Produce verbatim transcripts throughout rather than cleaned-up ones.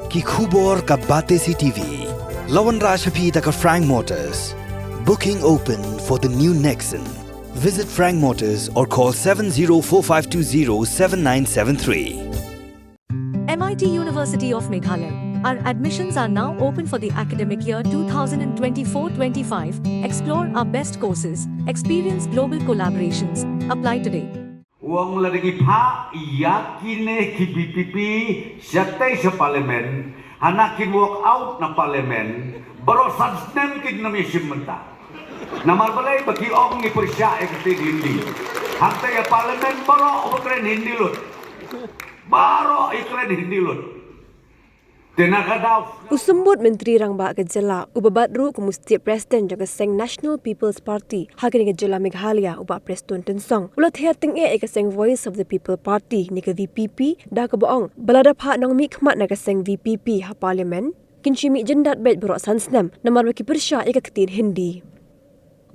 Ki khubor ka Batesi T V. La wanrah sha phi da ka Frank Motors. Booking open for the new Nexon. Visit Frank Motors or call seven zero four five two zero seven nine seven three. M I T University of Meghalaya. Our admissions are now open for the academic year two thousand twenty-four twenty-five. Explore our best courses, experience global collaborations. Apply today. U ong lada ngi phah ïa kine ki V P P shatei sha Parliament, hana kin walk out na Parliament, baroh san snem kin nym ïashim bynta. Namar balei? Ba ki ong ngi pyrshah ïa ka ktien Hindi. Hangta ïa Parliament baroh ba kren Hindi lut. Baroh i kren Hindi lut. Te na ka daw. U Symbud Myntri Rangbah ka jylla, uba bat ruh kum u State President jong ka seng National People's Party ha kane ka jylla Meghalaya, u Bah Prestone Tynsong, u la ther tyngeh ïa ka seng Voice of the People Party ne ka V P P da kaba ong ba lada phah nongmihkhmat na ka seng V P P ha Parliament, kin shu mih jyndat beit baroh san snem namar ba ki pyrshah ïa ka ktien Hindi.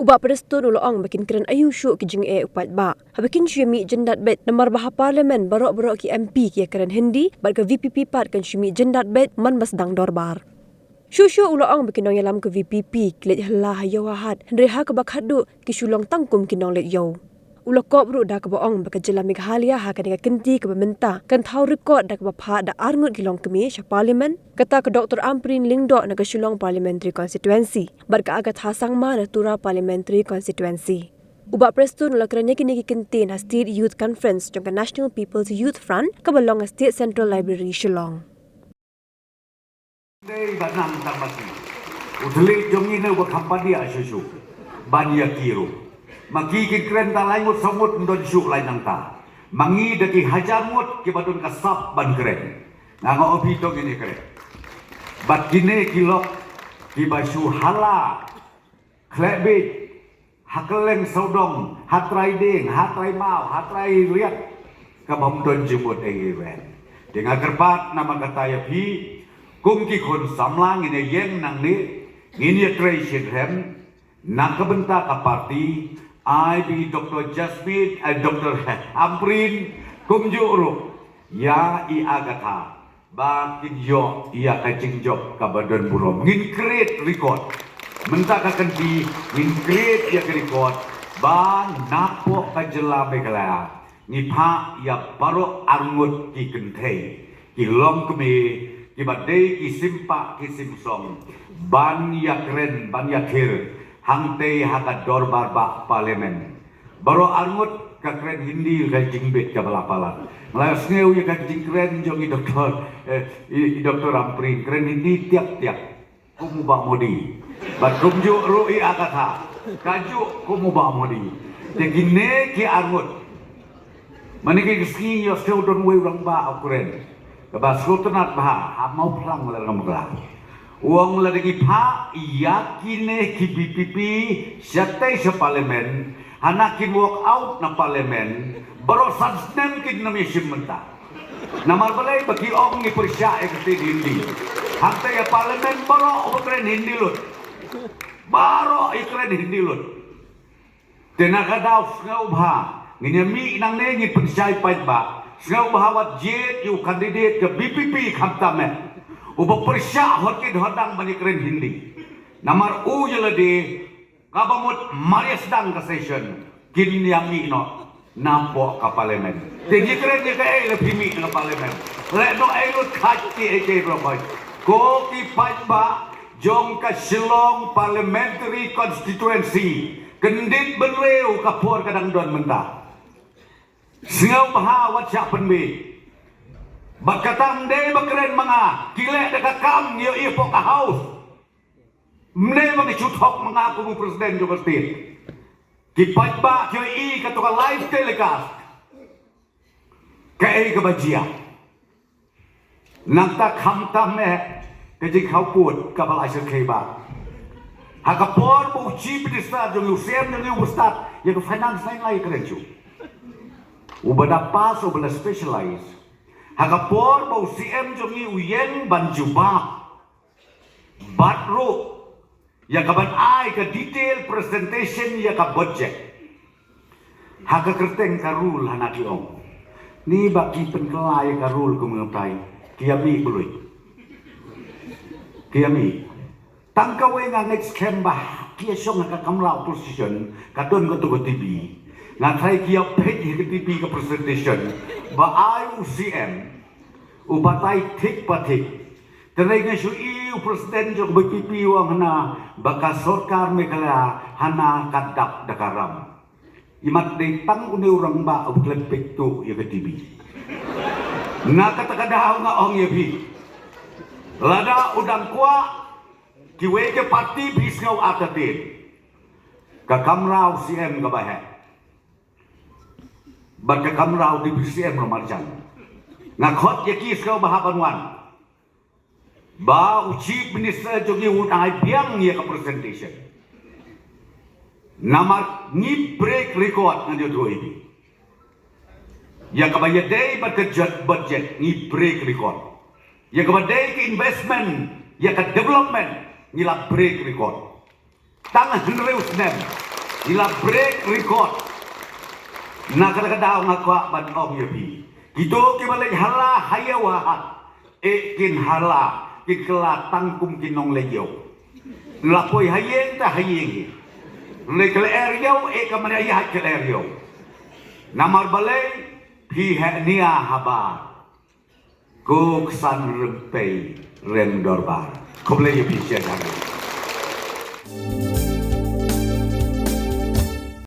U Bah Prestone u la ong ba kin kren aïu shuh ki jingeh u paidbah haba kin shu mih jyndat beit namar ba ha Parliament baroh baroh ki M P ki ïakren Hindi bad ka V P P pat kan shu mih jyndat beit man ba sdang dorbar. Shuh shuh u la ong ba ki nongïalam ka V P P ki leit hylla ha ïew ha hat, hynrei ha kaba khatduh ki shu long tang kum ki nongleit ïew. U la kop ruh da kaba ong ba ka jylla Meghalaya ha kane ka kynti kaba mynta kan thaw record da kaba phah da arngut ki longkmie sha Parliament, kata ka Doctor Ampareen Lyngdoh na ka Shillong Parliamentary Constituency bad ka Agatha Sangma na Tura Parliamentary Constituency. U Bah Prestone u la kren ïa kine ki kyntien ha State Youth Conference jong ka National People's Youth Front kaba long ha State Central Library, Shillong. Dei ba nang tang ba ki. U thylliej jong ngi ne uba kham padiah shuh shuh ban ïa ki ruh. Ma ki kin kren tang lai ngut saw ngut, ym don shuh lai nangta. Ma ngi da ki hajar ngut kiba don ka sap ban kren. Nga ong ïa phi to ngin ïa kren. Bad kine ki lok kiba shu hala khleh bieit ha kylleng sawdong, ha trai dieng, ha trai maw, ha trai riat, ka bym don jingmut ei ei ruh. Te nga kyrpad namar kata ïa phi, kum ki khun samla ngin ïa ïeng nangne, ngin ïa trei shitrhem, na ka bynta ka party, ai ba i Doctor Jasmine, ai Doctor Ampareen, kumjuh ruh ïa i Agatha. Ba kin ïoh ïa ka jingjop kaba don burom. Ngin create record. Mynta ka kynti ngin create ïa ka record ba napoh ka jylla Meghalaya ngi phah ïa baroh arngut ki kynthei, ki longkmie, kiba dei ki simpah ki simsong ban ïa kren, ban ïa thir hangtei ha ka dorbar bah Parliament. Baroh arngut ka kren Hindi ka jingbit kaba la palat. Nga la sngew ïa ka jingkren jong i doktor, eh, i, i doktor Ampareen, kren Hindi tiap tiap. Kum u Bah Modi. Bad kumjuh ruh i Agatha, kajuh kum u Bah Modi. Te kine ki arngut, mynne ki sngi ïohsngew don uwei u rangbah u kren, kaba sngewtynnat bha, ha Mawphlang lane Mawkla. U ong lada ngi phah ïa kine ki V P P shatei sha Parliament, hana kin walk out na Parliament, baroh san snem kin nym ïashim bynta. Namar balei? Ba ki ong ngi pyrshah ïa ka ktien Hindi. Hangta ïa Parliament baroh ba kren Hindi lut. Baroh i kren Hindi lut. Te na ka daw sngewbha ngin ïa mih nangne ngin pynshai paidbah. Sngewbha wat jied ïa u candidate ka V P P khamtam eh, uba pyrshah hot kit hot dang ban ïa kren Hindi. Namar u ïa lade kaba mut mar ïa sdang ka session kin ïa mih noh napoh ka Parliament. Te ngi kren ïa kaei la phi mih na ka Parliament? Leh noh ei lut, khait ki ei ki brokoi. Ko ki paidbah jong ka Shillong Parliamentary Constituency, kyndit bynriew ka por ka dang don mynta. Sngewbha wat shah pynbeit. Bad kata ym dei ba kren ma nga, ki leh da ka kam ïohi hapoh ka House. Ym dei ba ngi shu thok ma nga kum u president jong ka state. Ki paidbah ki ïohi kato ka live telecast. Kaei kaba jia? Nangta khamtam eh ka jingkhawpud kaba la shyrkhei bha. Ha ka por ba u Chief Minister jong ngi, u C M jong ngi uba stad ïa ka finance, nang ïa kren shuh, uba da pass, uba la specialize. Ha ka por ba u C M jong ngi u ïeng ban jubab bad ruh ïa kaban ai ka detail presentation ïa ka budget, ha ka kyrteng ka rule, hana ki ong, ni ba ki pynkylla ïa ka rule kumno tai, ki ïa mih bluit. Ki ïa mih. Tang kawei nga ngeit skhem ba ki ïa shong ha ka kamra opposition, ka don kato ka T V. Nga tharai ki ïa peit ïa ka T V ka presentation ba ai u C M u batai thik ba thik. Te nga shu i u president jong ka B P P u ong hana ba ka sorkar Meghalaya hana ka dap da ka ram. Imat dei tang une u rangbah u klet peit tu ïa ka T V. Na kata ka daw nga ong ïa phi, lada u dang kwah kiwei ki party phi sngew artatien, ka kamra u C M kaba heh bad ka kamra u Deputy C M ruh marjan. Nga khot ïa ki sngew ba hap ban wan. Ba u Chief Minister jong ngi un ai biang ïa ka presentation. Namar ngi break record, ngan ïathuh ïa phi. Ïa kaba ïadei bad ka jot budget ngi break record. Ïa kaba dei ka investment ïa ka development ngi la break record. Tang hynriew snem ngi la break record. Na kata ka daw nga kwah ban ong ïa phi, kito kiba leit hala ha ïew ha hat, eh, kin hala, kin kylla tang kum ki nongleit ïew. La poi ha ïing te ha ïing hi. Leit kylliar ïew, eh, ka mane ïa ha kylliar ïew. Namar balei? Phi heh nia habar. Ko ksan rympei rem dorbar. Khublei ïa phi sha